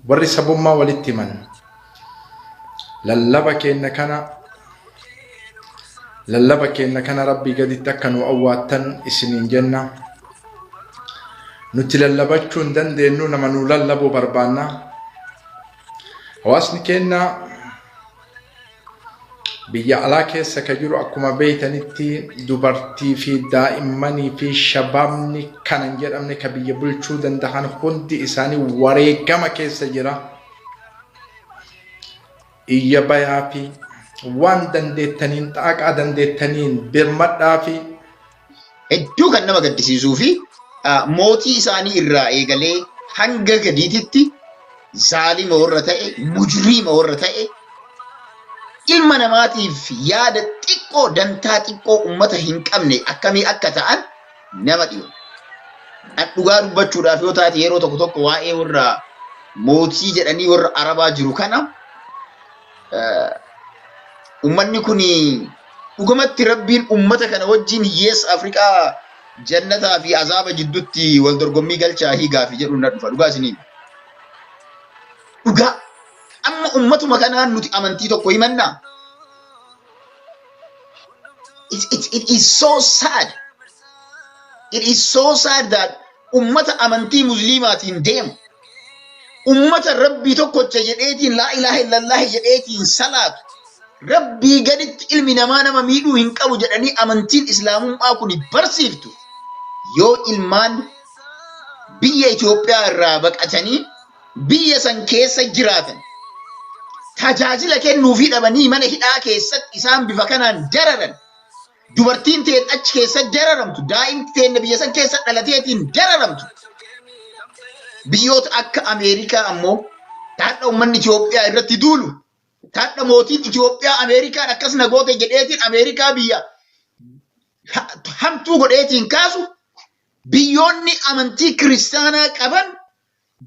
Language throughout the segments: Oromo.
Warri sabummaa walitti himan lallaba keenna kana lallaba keenna kana Rabbii gaditti akka nu awwaattan isiniin jenna. Nuti lallabachuu hin dandeenyu, nama nu lallabuu barbaanna. Hawaasni keenna biyya alaa keessa ka jiru akkuma beeytanitti dubartii fi daa'immanii fi shabaabni kana hin jedhamne ka biyya bulchuu dandahan hundi isaanii wareegama keessa jira. Iyya bayaa fi waan dandeettaniin xaaqaa dandeettaniin birmadhaa fi. Hedduu kan nama gaddisiisuu fi mootii isaanii irraa eegalee hanga gadiititti zaalima warra ta'e, mujriima warra ta'e, ilma namaatiif yaada xiqqoo dantaa xiqqoo ummata hin qabne akkamii akka ta'an nama dhiba. An dhugaa dubbachuudhaaf yoo taate yeroo tokko tokko waa'ee warra mootii jedhanii warra Arabaa jiru kana ummanni kun dhugumatti Rabbiin ummata kana wajjin hiyyeessa Afrikaa jannataa fi azaaba jiddutti wal dorgommii galchaa hiigaa fi jedhuun na dhufa dhugaa isiniin. Dhugaa amma ummatuma kanaan nuti amantii tokko himannaa. It is so sad. It is so sad that ummata amantii musliimaatiin deemu, ummata Rabbii tokkocha jedheetiin laa ilaaha illallaahi jedheetiin salaatu, Rabbii gaditti ilmi namaa nama miidhuu hin qabu jedhanii amantiin islaamummaa kun barsiiftu, yoo ilmaan biyya Itoophiyaa irraa baqatanii biyya san keessa jiraatan tajaajila kennuufii dhabanii mana hidhaa keessatti isaan bifa kanaan dararan, dubartiin teen achi keessa dararamtu, daa'imti teenna biyya san keessa dhalateetiin dararamtu, biyyoota akka Ameerikaa ammoo taadha uummanni Itoophiyaa irratti duulu, taadha mootiin Itoophiyaa Ameerikaan akkas na goote jedheetiin Ameerikaa biyya hamtuu godheetiin kaasu, biyyoonni amantii kiristaanaa qaban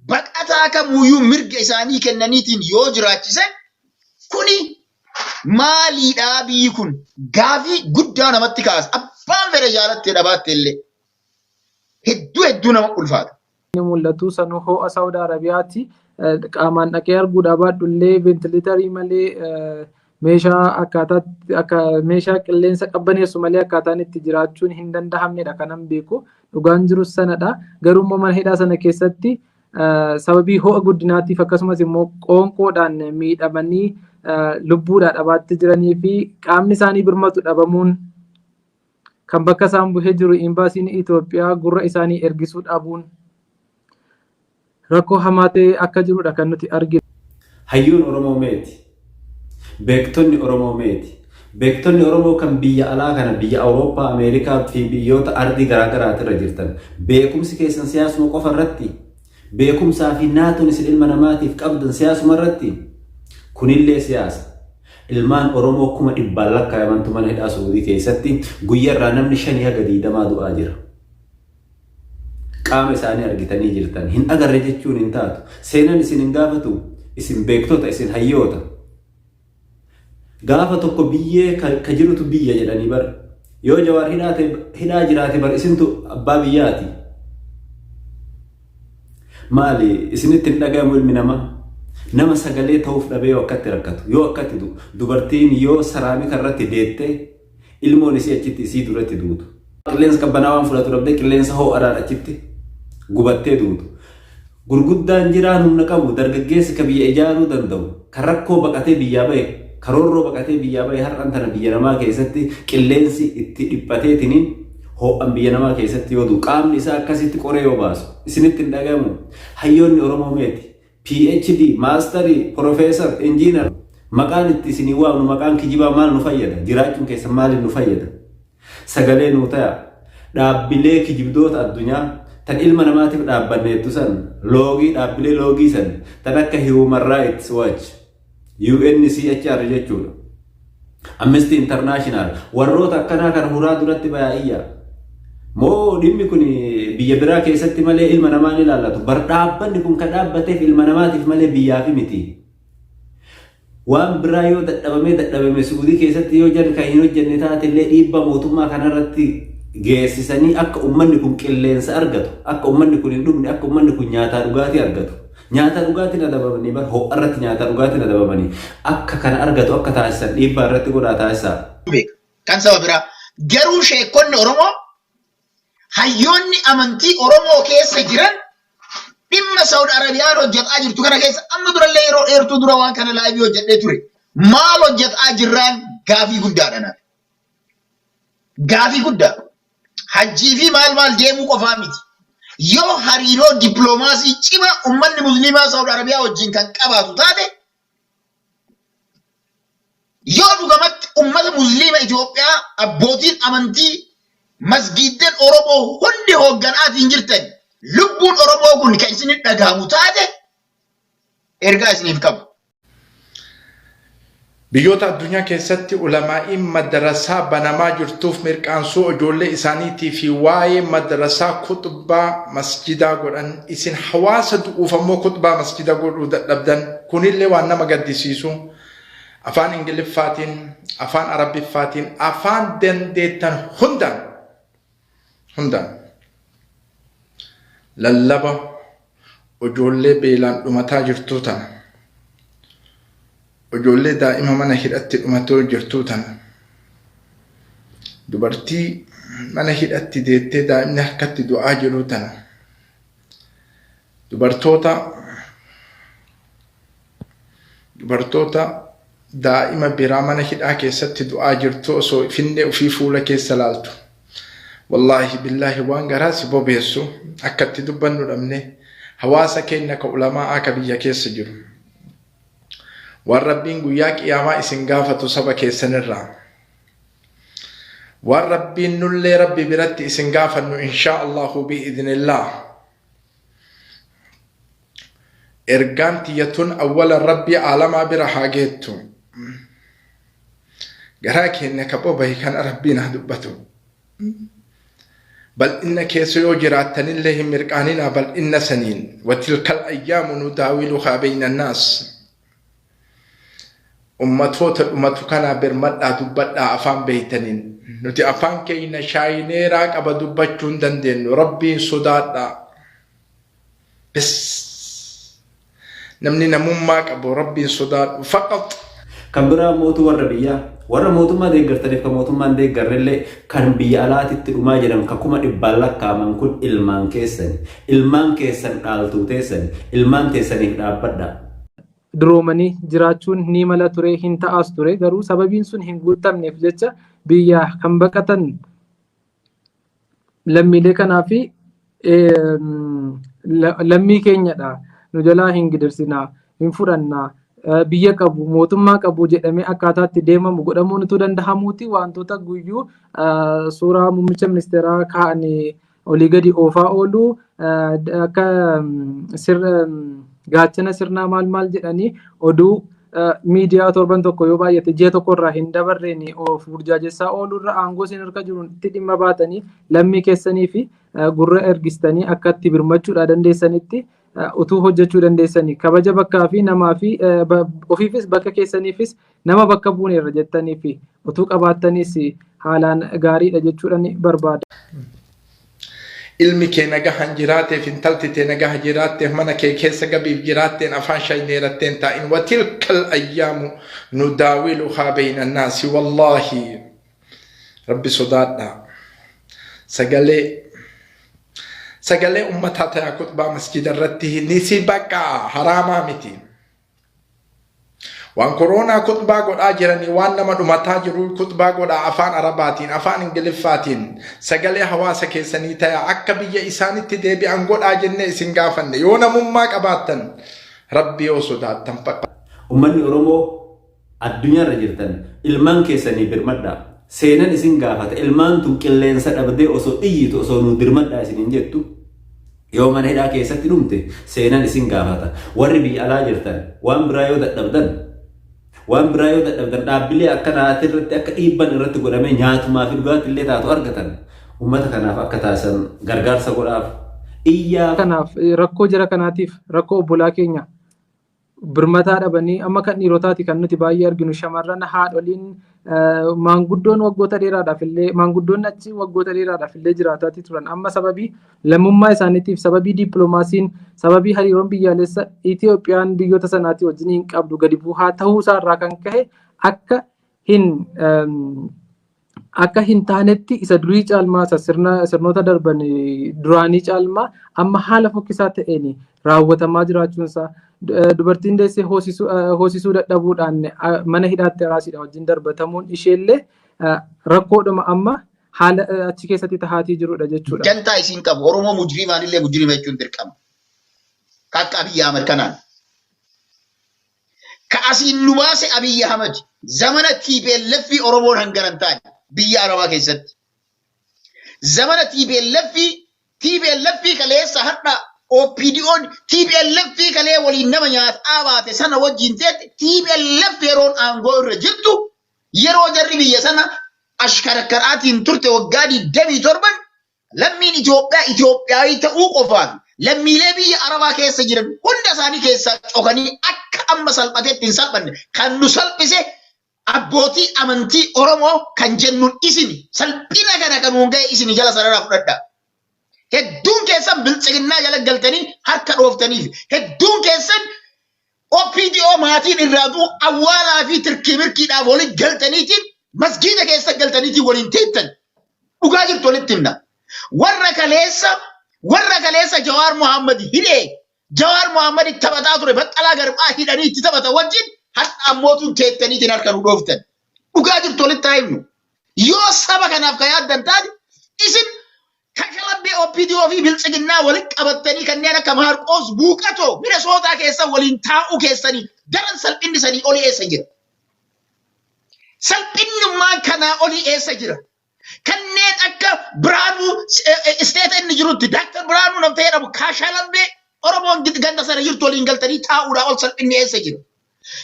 baqataa kamuuyyuu mirga isaanii kennaniitiin yoo jiraachisan, kuni maaliidhaa? Biyyi kun gaafii guddaa namatti kaasa. Abbaan fedhe jaalattee dhabaatte illee hedduu hedduu nama ulfaata. Inni mul'atu sanuu ho'a Saawud Arabiyaati. Qaamaan dhaqee arguu dhabaadhu illee ventileetarii malee, meeshaa akkaataa akka meeshaa qilleensa qabbaneessu malee akkaataan itti jiraachuun hin danda'amnedha kanan beeku. Dhugaan jirus sanadha. Garuu immoo mana hidhaa sana keessatti sababii ho'a guddinaatiif akkasumas immoo qoonqoodhaan miidhamanii lubbuudhaa dhabaatti jiranii fi qaamni isaanii birmatu dhabamuun, kan bakka isaan bu'ee jiru imbaasiin Itoophiyaa gurra isaanii ergisuu dhabuun rakkoo hamaa ta'e akka jirudha kan nuti arginu. Hayyuun Oromoo meeti? Beektonni Oromoo meeti? Beektonni Oromoo kan biyya alaa kana, biyya Awurooppaa, Ameerikaa fi biyyoota ardii garaa garaatirra jirtan, beekumsi keessan siyaasuma qofa irratti? Beekumsaa fi naatoon isin ilma namaatiif qabdan siyaasuma irratti? Kunillee siyaasa. Ilmaan Oromoo 100,000 lakkaayamantu mana hidhaa Suudii keessatti guyyarraa namni 5 haga 20 du'aa jira. Qaama isaanii argitanii jirtan. Hin agarre jechuun hin taatu. Seenan isin hin gaafatu. Isin beektota, isin hayyoota. Gaafa tokko biyyee ka jirutu biyya jedhanii bar. Yoo Jawaar hidhaa jiraate bar isintu abbaa biyyaati. Maali isinitti hin dhagayamu ilmi namaa? Nama sagalee ta'uuf dhabee yoo akkatti rakkatu, yoo akkatti du'u, dubartiin yoo saraamika irratti deettee ilmoon isii achitti isii duratti duutu. Qilleensa qabbanaa waan fudhatu dhabdee qilleensa ho'aadhaan achitti gubattee duutu. Gurguddaan jiraan humna qabu, dargaggeessi ka biyya ijaaruu danda'u, ka rakkoo baqatee biyyaa bahe, ka roorroo baqatee biyyaa bahe har'an tana biyya namaa keessatti qilleensi itti dhiphateetiniin ho'an biyya namaa keessatti yoo du'u, qaamni isaa akkasitti qoree yoo baasu isinitti hin dhagayamu? Hayyoonni Oromoo meeti? PhD, maastarii, profeesar, injiinar, maqaan itti isinii waamnu maqaan kijibaa maal nu fayyada? Jiraachuun keessan maaliin nu fayyada? Sagalee nuu taya. Dhaabbilee kijibdoota addunyaa tan ilma namaatiif dhaabbanneettu san, loogii dhaabbilee loogii san tan akka Human Rights Watch, UNCHR jechuudha. Amnesty International, warroota akkanaa kana huraa duratti bayaa iyyaa. Moo dhimmi kun biyya biraa keessatti malee ilma namaa ni ilaallatu? Bar dhaabbanni kun kan dhaabbateef ilma namaatiif malee biyyaaf miti. Waan biraa yoo dadhabamee dadhabame, Suudii keessatti yoo jarri kan hin hojjenne taate illee, dhiibbaa mootummaa kanarratti geessisanii akka uummanni kun qilleensa argatu, akka uummanni kun hin dhumne, akka uummanni kun nyaataa dhugaatii argatu. Nyaata dhugaatiin adabamanii bar ho'a irratti nyaata dhugaatiin adabamanii akka kana argatu akka taasisan dhiibbaa irratti godhaa taasisaa. Beeka. Kan saba biraa. Garuu sheekonni Oromoo, hayyoonni amantii Oromoo keessa jiran, dhimma Saawud Arabiyaan hojjetaa jirtu kana keessa, amma durallee yeroo dheertuu dura waan kana live hojjedhee ture. Maal hojjetaa jirraan gaafii guddaadha naaf. Gaafii guddaa. Hajjii fi maal maal deemuu qofaa miti. Yoo hariiroo dippiloomaasii cimaa uummanni Musliimaa Saawud Arabiyaa wajjin kan qabaatu taate, yoo dhugamatti ummata Musliima Itoophiyaa, abbootiin amantii masgiidden Oromoo hundi hoogganaatiin jirtan, lubbuun Oromoo kun kan isin dhagahamu taate, ergaa isiniif qabu. Biyyoota addunyaa keessatti ulamaa'iin madrasaa banamaa jirtuuf mirqaansuu ijoollee isaaniitii fi waa'ee madrasaa kutbaa masjidaa godhan, isin hawaasa du'uuf ammoo kutbaa masjida godhuu dadhabdan. Kunillee waan nama gaddisiisu. Afaan Ingiliffaatiin, afaan Arabiffaatiin, afaan dandeettan hundaan hundaan lallaba ijoollee beelaan dhumataa jirtuu tana, ijoollee daa'ima mana hidhatti dhumatoo jirtuu tana, dubartii mana hidhatti deettee daa'imni harkatti du'aa jiru tana, dubartoota daa'ima biraa mana hidhaa keessatti du'aa jirtu osoo finnee ofii fuula keessa laaltu. Wallaahi billaahi, waan garaa si bobeessu akka itti dubbannu dhabne. Hawaasa keenya ka ulamaa akka biyya keessa jiru. Waan Rabbiin guyyaa qiyaamaa isin gaafatu saba keessanirraa. Waan Rabbiin nullee Rabbi biratti isin gaafannu, inshaa Allahu bi'idhnillah. Ergaan tiyyatun awwala Rabbii aalamaa bira haa geettu. Garaa keenya ka bobahe kana Rabbiin haa dubbatu. Bal'inna keessa yoo jiraattanillee hin mirqaaninaa bal'inna saniin. Watilkal ayyaamu nudaawiluhaa bayna naas. Ummatoota dhumatu kanaa birmadhaa, dubbadhaa afaan beeytaniin. Nuti afaan keenya shaayineeraa qaba, dubbachuu hin dandeenyu. Rabbiin sodaadhaa. Bes. Namni namummaa qabu Rabbiin sodaadhu faqat. Kan biraa mootu warra biyyaa, warra mootummaa deeggartaniif kan mootummaan deeggarrellee, kan biyya alaatitti dhumaa jiran ka 100,000 lakkaaman kun ilmaan keessani. Ilmaan keessan dhaaltuu teessani. Ilmaan teessaniif dhaabbadhaa. Duroomanii jiraachuun ni mala ture, hin ta'as ture. Garuu sababiin sun hin guutamneef jecha biyya kan baqatan lammiilee kanaa fi lammii keenyadha, nu jalaa hin gidirsinaa, hin fudhannaa, biyya qabu, mootummaa qabu jedhamee akkaataa itti deemamu godhamuun utuu danda'amuuti, wantoota guyyuu suuraa muummicha ministeeraa kaa'anii olii gadi oofaa oolu, akka gaachana sirnaa maal maal jedhanii oduu miidiyaa torban tokko, yoo baay'ate ji'a tokko irraa hin dabarreen of burjaajessaa ooluu irra, aangoo isin harka jiru itti dhimma baatanii lammii keessanii fi gurra ergistanii akka itti birmachuudha dandeessanitti utuu hojjechuu dandeessanii, kabaja bakkaa fi namaa fi ofiifis bakka keessaniifis nama bakka buuneerra jettanii fi utuu qabaattanis haalaan gaariidha jechuudhaan barbaada. Ilmi kee nagahan jiraateef, intalti tee nagaha jiraatteef, mana kee keessa gabiif jiraatteen afaan shayneeratteen taa'in. Watilkal ayyaamu nudaawiluhaa bayna annaasi. Wallaahi, Rabbi sodaadhaa. Sagalee ummataa tayaa kutbaa masjida irratti ni si baqaa, haraamaa miti. Waan koroonaa kutbaa godhaa jiranii, waan nama dhumataa jiru kutbaa godhaa afaan Arabaatiin, afaan Ingiliffaatiin. Sagalee hawaasa keessanii tayaa, akka biyya isaanitti deebi'an godhaa jennee isin gaafanne, yoo namummaa qabaattan, Rabbi yoo sodaattan faqa. Uummanni Oromoo addunyaarra jirtan ilmaan keessanii birmadhaa. Seenan isin gaafata. Ilmaan tun qilleensa dhabdee osoo iyyitu, osoo nu dirmadhaa isiniin jettu, yoo mana hidhaa keessatti dhumte seenan isin gaafata. Warri biyya alaa jirtan waan biraa yoo dadhabdan dhaabbilee akkanaati irratti akka dhiibban irratti godhamee nyaatumaa fi dhugaatii illee taatu argatan uummata kanaaf akka taasisan gargaarsa godhaaf. Iyyaa. Kanaaf rakkoo jara kanaatiif, rakkoo obbolaa keenya Birmataa dhabanii amma kan dhiirotaati kan nuti baay'ee arginu, shamarran, haadholiin, maanguddoon waggoota dheeraadhaaf illee, maanguddoon achi waggoota dheeraadhaaf illee jiraataatii turan, amma sababii lammummaa isaaniitiif, sababii dippiloomaasiin, sababii hariiroon biyyaalessa Itoophiyaan biyyoota sanaatii wajjin hin qabdu gadi bu'aa ta'uu isaarraa kan ka'e akka hin taanetti isa durii caalmaa, isa sirnoota darban duraanii caalmaa amma haala fokkisaa ta'een raawwatamaa jiraachuunsaa, dubartiin deessee hoosisuu dadhabuudhaan mana hidhaatti araasiidha wajjin darbatamuun isheellee rakkoodhuma amma haala achi keessatti tahaatii jirudha jechuudha. Dantaa isiin qabu. Oromoo mujrimaan illee mujrima jechuun dirqama. Akka Abiyyi Ahmad kanaan. Ka asiin nu baase Abiyyi Ahmad, zamana TPLF Oromoon hangana hin taane biyya Arabaa keessatti. Zamana TPLF, TPLF kaleessa har'a OPDO'n TPLF kalee waliin nama nyaataa baate sana wajjin teetti. TPLF yeroon aangoo irra jirtu, yeroo jarri biyya sana ashkarakkaraatiin turte, waggaa 27 lammiin Itoophiyaa Itoophiyaawii ta'uu qofaaf lammiilee biyya Arabaa keessa jiran hunda isaanii keessaa cokanii akka amma salphateetti hin salphanne. Kan nu salphise abbootii amantii Oromoo kan jennuun isin, salphina kana kan nuun ga'e isin, jala sararaa fudhadha. Hedduun keessan biltsiginnaa jala galtanii harka dhooftaniif, hedduun keessan OPDO maatiin irraa du'u awwaalaa fi tirkii mirkiidhaaf waliin galtaniitiin masgiida keessa galtaniitiin waliin teettan. Dhugaa jirtu walitti himna. Warra kaleessa Jawaar Mohaammed hidhee Jawaar Mohaammed taphataa ture, Baqqalaa Garbaa hidhanii itti taphatan wajjin har'a ammootuun teettaniitiin harka nu dhooftan. Dhugaa jirtu walitti haa himnu. Yoo saba kanaaf ka yaaddan taate, isin kashalabbee OPDO fi biltsiginnaa walitti qabattanii kanneen akka Maarqoos Buuqatoo Minesootaa keessa waliin taa'uu keessanii daran salphinni sanii olii eessa jira? Salphinnummaan kanaa olii eessa jira? Kanneen akka Biraanuu isteeta inni jirutti Daaktar Biraanuu namta jedhamu kashalabbee Oromoon ganda sana jirtu waliin galtanii taa'uudhaa ol salphinni eessa jira?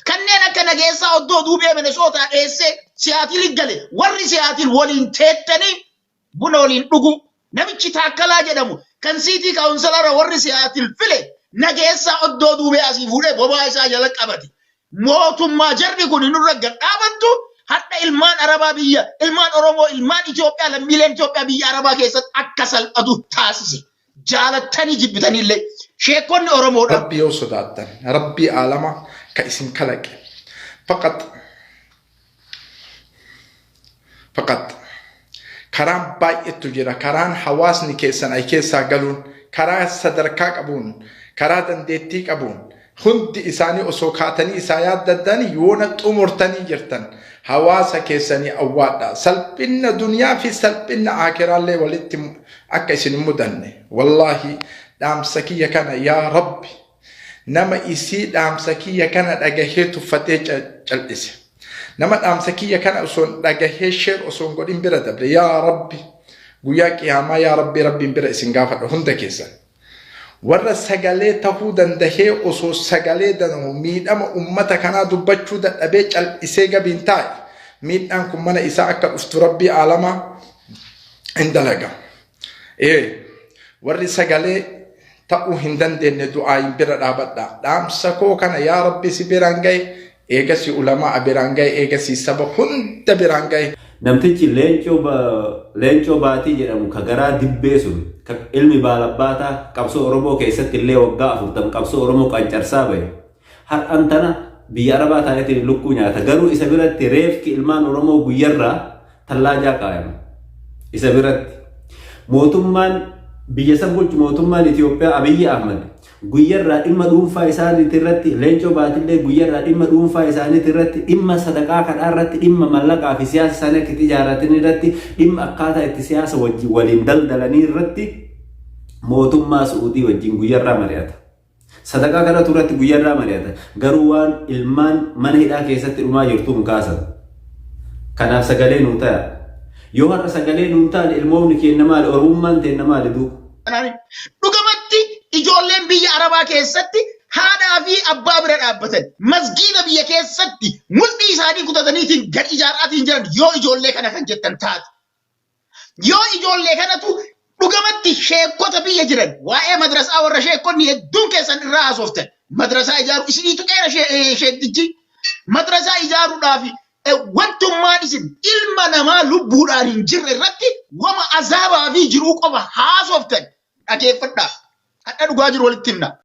Kanneen akka Nageessaa Oddoo Duubee Minesootaa dheessee Siyaatil gale, warri Siyaatil waliin teettanii buna waliin dhugu, namichi Taakkalaa jedhamu kan city councilara warri Siyaatil file Nageessaa Oddoo Duubee asii fuudhee bobaa isaa jala qabate. Mootummaa jarri kun nurra gad dhaabattu hadha ilmaan Arabaa biyya, ilmaan Oromoo, ilmaan Itoophiyaa, lammiileen Itoophiyaa biyya Arabaa keessatti akka salphatu taasise. Jaalattanii jibbitanii illee sheekonni Oromoodha. Rabbi yoo sodaattan, Rabbii aalama ka isin kalaqe faqat faqat karaan baay'eetu jira. Karaan hawaasni keessan ay keessaa galuun, karaa sadarkaa qabuun, karaa dandeettii qabuun, hundi isaanii osoo kaatanii isaa yaaddattan yoona xumurtanii jirtan. Hawaasa keessanii awwaadha. Salphinna duniyaa fi salphinna akiraallee walitti akka isin hin mudanne. Wallaahi, dhaamsa kiyya kana, yaa Rabbi, nama isii dhaamsa kiyya kana dhagahee tuffatee cal'ise, nama dhaamsa kiyya kana osoo hin dhagahee share osoo hin godhin bira dabre, yaa Rabbi, guyyaa qiyaamaa, yaa Rabbi, Rabbiin bira isin gaafadha hunda keessan. Warra sagalee tahuu dandahee osoo sagalee danahu miidhama ummata kanaa dubbachuu dadhabee cal'isee gabiin taa'e, miidhaan kun mana isaa akka dhuftu Rabbii aalamaa hin dalaga. Ee, warri sagalee ta'uu hin dandeenye du'aayin bira dhaabadha. Dhaamsa koo kana, yaa Rabbi, si biraan gahe, eegasii ulamaa biraan gahe, eegasii saba hunda biraan gahe. Namtichi Leencoo Baatii jedhamu ka garaa dibbee sun, ka ilmi baalabbaataa qabsoo Oromoo keessatti illee waggaa 40 qabsoo Oromoo qancarsaa bahe. Har'an tana biyya Arabaa taa'eetiin lukkuu nyaata. Garuu isa biratti reefki ilmaan Oromoo guyyarraa tallaajaa kaayama. Isa biratti. Mootummaan biyya san bulchu, mootummaan Itoophiyaa Abiyyi Ahmad, guyyarraa dhimma dhuunfaa isaaniitii irratti, Leencoo Baatillee guyyarraa dhimma dhuunfaa isaaniitii irratti, dhimma sadaqaa kadhaa irratti, dhimma mallaqaa fi siyaasa isaanii akka itti ijaarratan irratti, dhimma akkaataa itti siyaasa wajjin waliin daldalanii irratti mootummaa Su'uudii wajjin guyyarraa mari'ata. Sadaqaa kadhatu irratti guyyarraa mari'ata. Garuu waan ilmaan mana hidhaa keessatti dhumaa jirtu hin kaasan. Kanaaf sagalee nuu ta'a. Yoo har'a sagalee nuun taane, ilmoomni keenya maali? Oromummaan teenna maali duuba? Dhugamatti ijoolleen biyya Arabaa keessatti haadhaa fi abbaa bira dhaabbatan, masgiida biyya keessatti mul'ii isaanii kutataniitiin gad ijaaraatiin jiran, yoo ijoollee kana kan jettan taate. Yoo ijoollee kanatu dhugamatti sheekota biyya jiran, waa'ee madrasaa warra sheekonni hedduun keessan irraa haasoftan. Madrasaa ijaaru isinii tuqeera sheektichi. Madrasaa ijaaruudhaaf wantummaan isin ilma namaa lubbuudhaan hin jirre irratti wama azaabaa fi jiruu qofa haasoftan dhageeffadhaa. Hadha dhugaa jiru walitti himna.